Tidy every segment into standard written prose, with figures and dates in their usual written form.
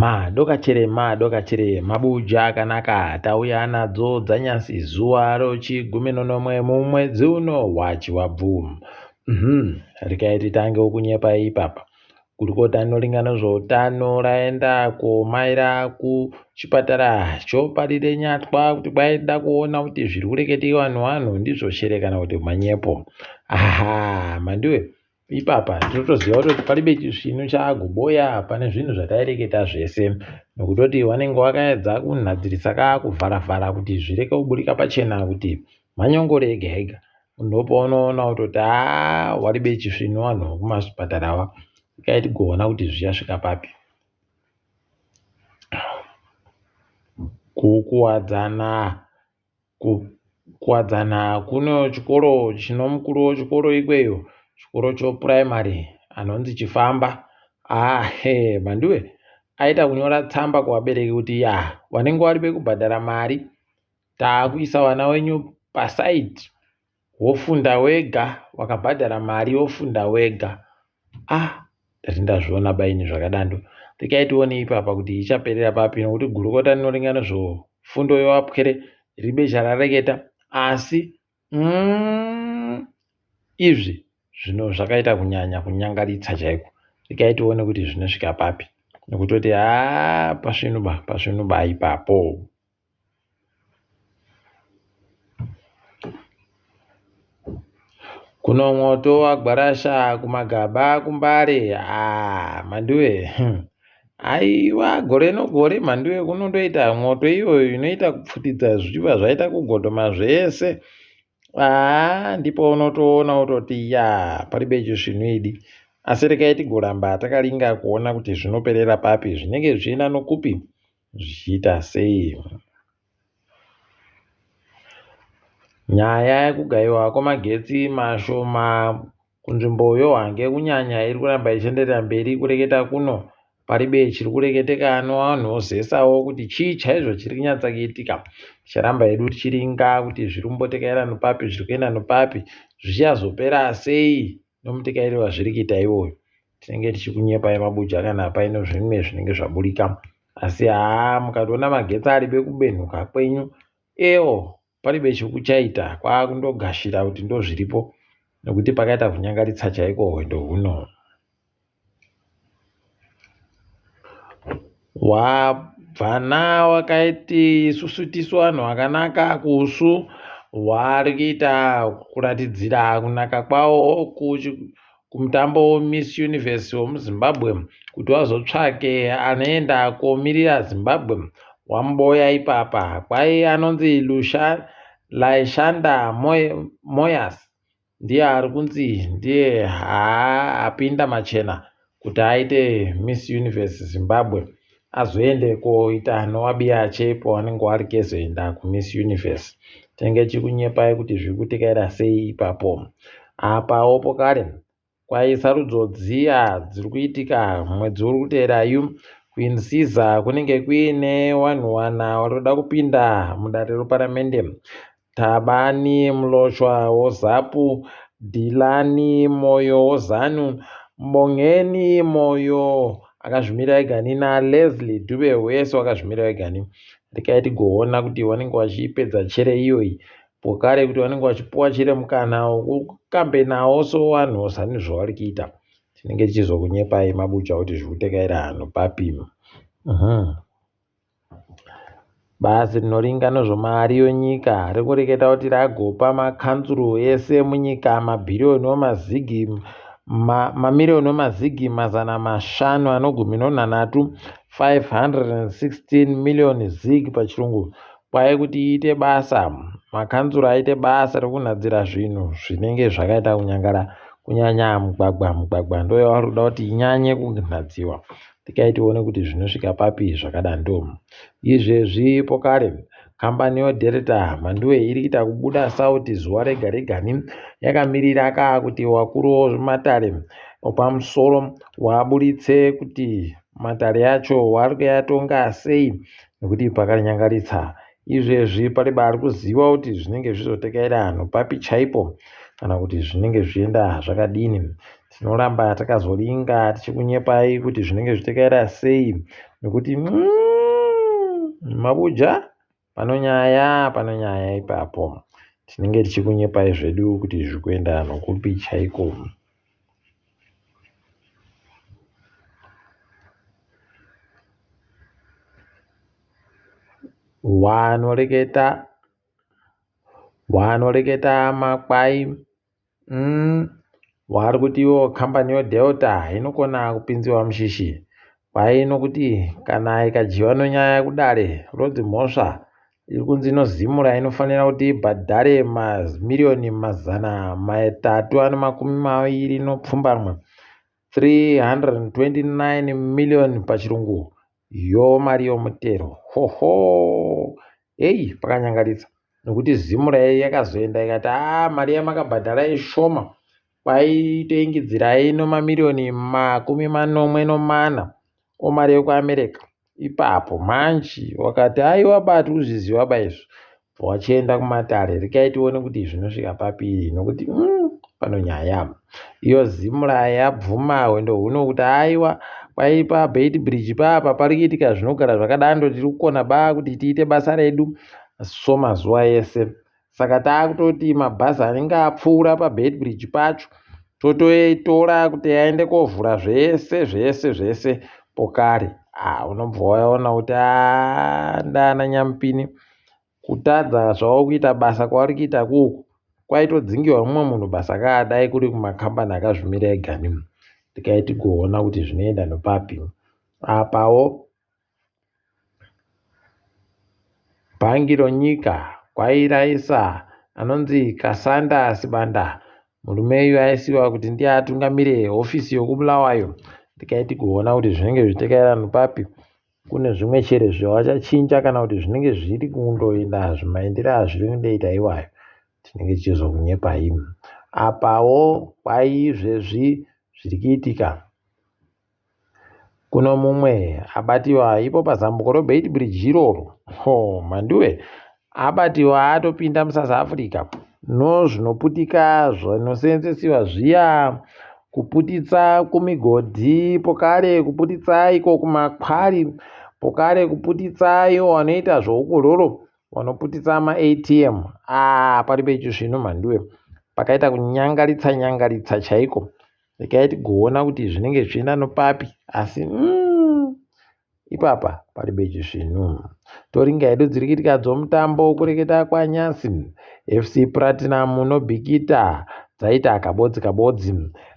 Madokachere madokachere mabuja akanaka tauya nadzo dzanyasi zuva rochigumi nonomwe mumwedzi uno waChivabvu. Regai titange kunyepa ipapa. Gurukota rinoringa nezveutano raenda komaira kuchipatara choparire nyatwa kuti kwaida kuona kuti zviri kureketewa nevanhu ndizvo chere kana kuti manyepo. Aha mhanduwe Ipapa tinotoziva kutoti paribe chisvinu chaagoboya pane zvinhu zvataireketa zvese nokutoti wanenge wakaedza kunhadzirisa ka kuvhara-vhara kuti zvireke kuburika pachena kuti manyongore ega ega ndopaunoona kutoti haa waribe chisvinu vanhu vekumazvipatara ava ikai tigoona kuti zvichasvika papi. Kukuwadzana Kuwadzana kuno chikoro chino mukuru wechikoro ikweyo chikoro chopuraimari anonzi Chifamba ah he Mhanduwe aita kunyora tsamba kuvabereki kuti ya vanenge vari vekubhadhara mari taakuisa vana wenyu pasaidi wofunda wega wakabhadhara mari wofunda wega ah ndati ndazviona baini zvakadando rekai tione ipapa kuti ichaperera papi nokuti gurukota rinoringa nezvofundo yevapwere ribe charareketa asi mm, izvi zvino zvakaita kunyanya kunyangaritsa chaiko rekai tione kuti zvinosvika papi nokutoti haa pasvinuba pasvinuba ipapo Kuno mwoto wagwarasha kumagaba kumbare haa mhanduwe aiwa gore nogore mhanduwe kunondoita mwoto iyoyo inoita kupfutidza zvichibva zvaita kugodoma zvese haa ndipo unotoona wototi ya paribe chisvinu idi asi regai tigoramba takaringa kuona kuti zvinoperera papi zvinenge zvichienda nokupi zvichiita sei. Nyaya yekugaiwa kwemagetsi mashoma kunzvimbo yoHwange kunyanya iri kuramba ichienderera mberi kureketa kuno paribe chiri kureketeka nevanhu vozesawo kuti chii chaizvo chiri kunyatsa kuitika ticharamba hedu tichiringa kuti zviri kumbotekaira nopapi zviri kuenda nopapi zvichazopera sei nomutekairi wazviri kuita iwoyo tinenge tichikunyepai mabuja kana paine zvimwe zvinenge zvaburika asi haa mukatoona magetsi aribe kubenhuka kwenyu ewo paribe chekuchaita kwaakundogashira kuti ndozviripo nekuti pakaita kunyangaritsa chaiko hwendo huno Wabvana wakaiti isusu tisu vanhu vakanaka kusu vari kuita kuratidzira kunaka kwawo kumutambo weMiss Universe wemuZimbabwe kuti vazotsvake anoenda komirira Zimbabwe wamuboya ipapa kwai anonzi Lusha Laishanda Moyas Ndiye ari kunzi ndiye haa apinda machena kuti aite Miss Universe Zimbabwe azoende koita nowabiyache pawanenge wari kezoenda kuMiss Universe. Tinenge tichikunyepai kuti zviri kutekaira sei ipapo. Apawo pokare kwai sarudzo dziya dziri kuitika mwedzi uri kuteera yu kuInsiza kunenge kuine wanhu wana vari kuda kupinda mudare reparamende Thabani Mlotshwa woZapu, Dilani Moyo woZanu, Mbongeni Moyo akazvimira egani naLeslie Dube wese wakazvimira egani. Rekai tigoona kuti vanenge vachipedza chere iyoyi pokare kuti vanenge vachipuwa chere mukana wekukambenawo so vanhu zanu zvavari kuita. Tinenge tichizokunyepai mabuja kuti zviri kutekaira hanhu papi. Bazi rinoringa nezvemari yenyika rikureketa kuti ragopa makanzuru ese emunyika mabhiriyoni emazigi mamiriyoni emazigi 513, 516 million zig pachirungu kwaye kuti iite basa makanzuru aite basa rekunhadzira zvinhu zvinenge zvakaita kunyangara kunyanya mugwagwa mugwagwa ndoyavari kuda kuti inyanye kunhadziwa Tikai tione kuti zvinosvika papi zvakadando. Izvezvi pokare kambani yoDelta Mhanduwe iri kuita kubuda sauti zuva rega regani yakamirira ka kuti wakuru wematare opamusoro waburitse kuti matare acho wari kuyatonga sei nekuti pakanyangaritsa Izvezvi paribe ari kuziva kuti zvinenge zvizotekaira anhu papi chaipo kana kuti zvinenge zvichienda zvakadini. Tinoramba takazoringa tichikunyepai kuti zvinenge zvichitekaira sei Nokuti mabuja pano nyaya pano nyaya ipapo. Tinenge tichikunyepai zvedu kuti zviri kuenda nokupi chaiko. Wanoreketa wanoreketa makwai Wari kuti iwo kambani yoDelta inokona kupinziwa mushishi. Kwai nokuti kana ikadyiwa nonyaya kudare rodzimhosva iri kunzi inozimura inofanira kuti ibhadhare mamiriyoni 329 329 million pachirungu yo mari yomutero hoho heyi pakanyangaritsa nokuti zimura iyi yakazoenda ikati aa mari yamakabhadhara ishoma kwaitoingidzirai nomamiriyoni 74 omari yekuAmerica ipapo manji wakati aiwa ba tikuzviziva ba izvo wachienda kumatare rekai tione kuti zvinosvika papi nokuti pano nyaya iyo zimura yabvuma hwendo huno kuti aiwa kwaipa beit bridge papa pari kuitika zvinogara zvakadando tiri kukona ba kuti tiite basa redu so mazuva ese Saka taakutoti mabhazi anenge apfuura paBeitbridge pacho totoitora kuti aende kovhura zvese zvese zvese pokare. Ah, unobva waona kuti ah, ndana nyamupini kutadza zvavo kuita basa kwavari kuita kuku kwaitodzingiwa mumwe munhu basa kaa dai kuri kumakambani akazvimira ega nemi tikai tigoona kuti zvinoenda nopapi apawo Bhangi ronyika kwairaisa anonzi Kasanda Sibanda. Murume uyu aisiwa kuti ndiye atungamire hofisi yokuBulawayo. Ndikaiti kuona kuti zvinenge zvichitekaira papi kune zvimwe chere zvavachachinja kana kuti zvinenge zviri kundoenda zvimaendero azviri kundoita iwayo. Tinenge tichizokunyepai. Apawo kwaizvezvi zviri kuitika. Kuno mumwe abatiwa ipo pazambuko reBeitbridge iroro. Ho, mhanduwe abatiwa atopinda muSouth Africa nozvinoputika zvinoseenzesiwa zviya kuputitsa kumigodhi pokare kuputitsa iko kumakwari pokare kuputitsa iwo vanoita zvoukororo vanoputitsa maATM aa pari pechisvinu mhanduwe pakaita kunyangaritsa nyangaritsa chaiko Regai tigoona kuti zvinenge zvichienda nopapi asi ipapa pari bechisvinu. Toringa hedu dziri kuitika dzomutambo kureketa kwanyasi. FC Platinum noBikita dzaita kabodzi kabodzi.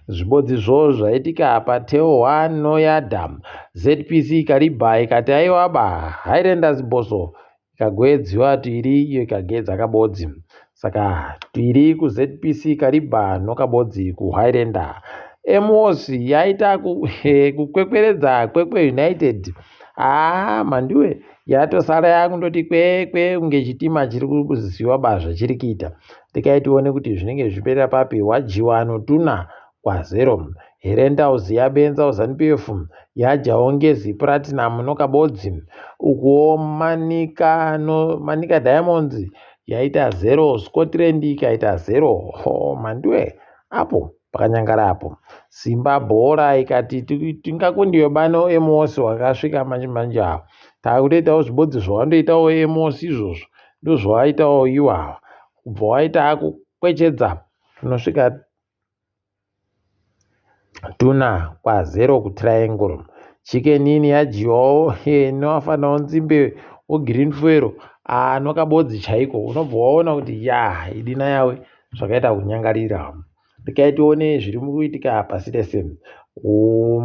Zvibodzi zvo zvaitika paTeo 1 noYada. ZPC Kariba ikati aiwaba Highlanders Bosso ikagoedziwa tuiri iyo ikagedza kabodzi saka tuiri kuZPC Kariba nokabodzi kuHighlander. Emos yaita kukwekweredza Kwekwe United haa mhanduwe yatosara yakundoti kwekwe kunge chitima chiri kuziva ba zvachiri kuita rekai tione kuti zvinenge zvichiperera papi wadyiwa anotuna kwazero Herentals yabenza uZanu-PF yadyawo Ngezi Platinum noKabodzi ukuwo Manica, no, Manica Diamonds yaita zero Scotland ikaita zero ho mhanduwe apo pakanyangara apo Simba bhora ikati tingakundiwe bano Emos wakasvika manje manje apo takutoitawo zvibodzi zvawandoitawo Emos izvozvo ndozvawaitawo iwawa kubva waita akukwechedza tunosvika Tuna kwazero kutriangle. Chicken inn yadyiwawo nevafana nzimbe wegreen fuel nokabodzi chaiko unobva waona kuti yaa idina yawe zvakaita kunyangarira. Regai tione zviri kuitika pasi rese.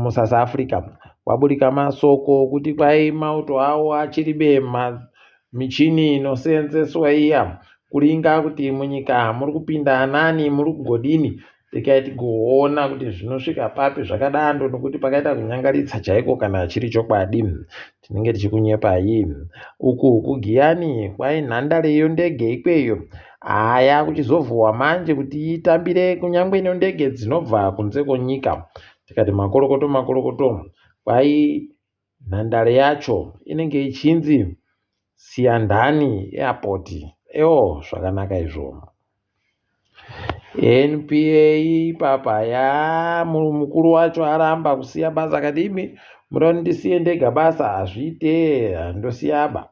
MuSouth Africa kwaburika masoko okuti kwai mauto awo achiri bema michini inoseenzeswa iya kuringa kuti munyika muri kupinda anani muri kugodini Regai tigoona kuti zvinosvika papi zvakadando nokuti pakaita kunyangaritsa chaiko kana chiri chokwadi tinenge tichikunyepai. Uku kuGiyani kwai nhandare yondege ikweyo haya kuchizovhuwa manje kuti itambire kunyangwe nondege dzinobva kunze kwenyika. Tikati makorokoto makorokoto kwai Nhandare yacho inenge ichinzi Siyandhani Airport. Ewo zvakanaka izvo. NPA ipapa ya mukuru wacho aramba kusiya basa akati imi Munoda kuti ndisiye ndega basa? Hazviite, handosiyaba.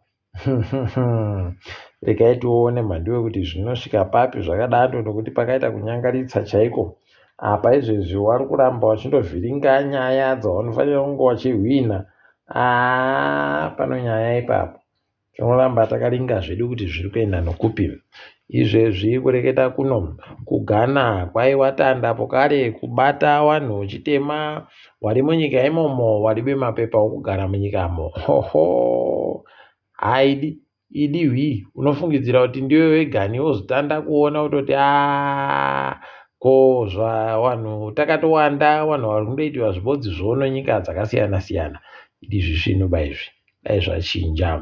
Regai tione mhanduwe kuti zvinosvika papi zvakadando nokuti pakaita kunyangaritsa chaiko. Apa izvezvi wari kuramba wachindovhiringa nyaya dzawanofanira kunge wachihwina. Haa pano nyaya ipapo. Tinoramba takaringa zvedu kuti zviri kuenda nokupi. Izvezvi kureketa kuno kuGhana kwaiwa tanda pokare kubata wanhu wechitema wari munyika imomo waribe mapepa okugara munyikamo. Hoho haidi idi hwi unofungidzira kuti ndiwe wegani wozotanda kuona kutoti aa ko zvawanhu takatowanda wanhu vari kundoitiwa zvibodzi zvono nyika dzakasiyana siyana idi zvisvinuba izvi dai zvachinja.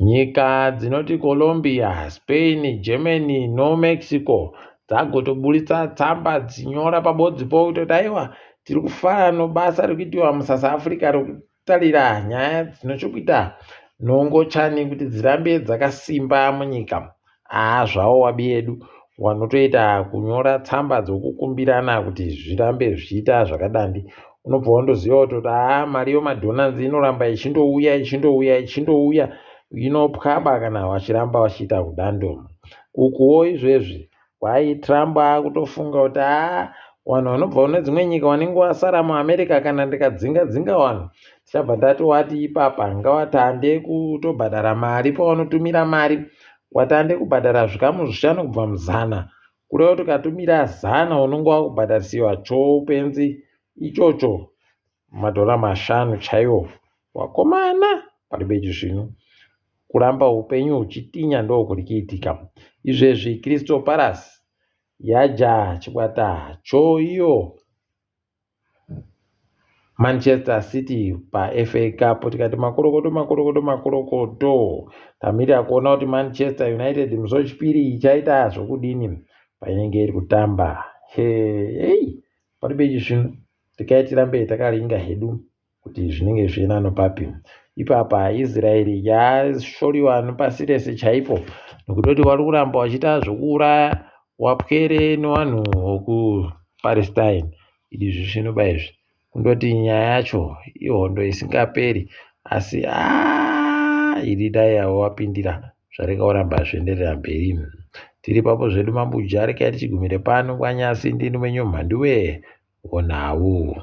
Nyika dzinoti Colombia, Spain, Germany noMexico dzagotoburitsa tsamba dzinyora pabodzipo kutoti aiwa tiri kufara nobasa riri kuitiwa muSouth Africa rekutarira nyaya dzinochokuita nongochani kuti dzirambe dzakasimba munyika. Haa zvawo wabi yedu wanotoita kunyora tsamba dzokukumbirana kuti zvirambe zvichiita zvakadandi unobva wandoziva kuti haa mari yomadhonanzi inoramba ichindouya ichindouya ichindouya inopwaba kana vachiramba vachiita kudando ukuwo izvezvi Kwai Trump akutofunga kuti haa vanhu vanobva kune dzimwe nyika vanenge vasara muAmerica kana ndikadzinga dzinga vanhu tichabva ndatovati ipapa ngavatande kutobhadhara mari pavanotumira mari watande kubhadhara zvikamu zvishanu kubva muzana kureva kuti ukatumira zana unonge wakubhadharisiwa choupenzi ichocho madhora mashanu chaiwo wakomana paribe chisvinu kuramba upenyu huchitinya ndokuri kuitika izvezvi Crystal Palace yaja chikwata choiyo Manchester City paFA Cup tikati makorokoto makorokoto makorokoto tamirira kuona kuti Manchester United musi wechipiri ichaita zvokudini painenge iri kutamba hei paribe chisvinu Regai tirambe takaringa hedu kuti zvinenge zvichienda nopapi. Ipapa Israeri yashoriwa nepasi rese chaipo nokutoti vari kuramba vachiita zvokuuraya wapwere nevanhu vokuPalestine. Idi zvisvinoba izvi. Kundoti nyaya yacho ihondo isingaperi asi aa idi dai avo vapindira zvarega kuramba zvienderera mberi. Tiri papo zvedu mabuja regai tichigumire pano kwanyasi ndini wenyu Mhanduwe. Onawo.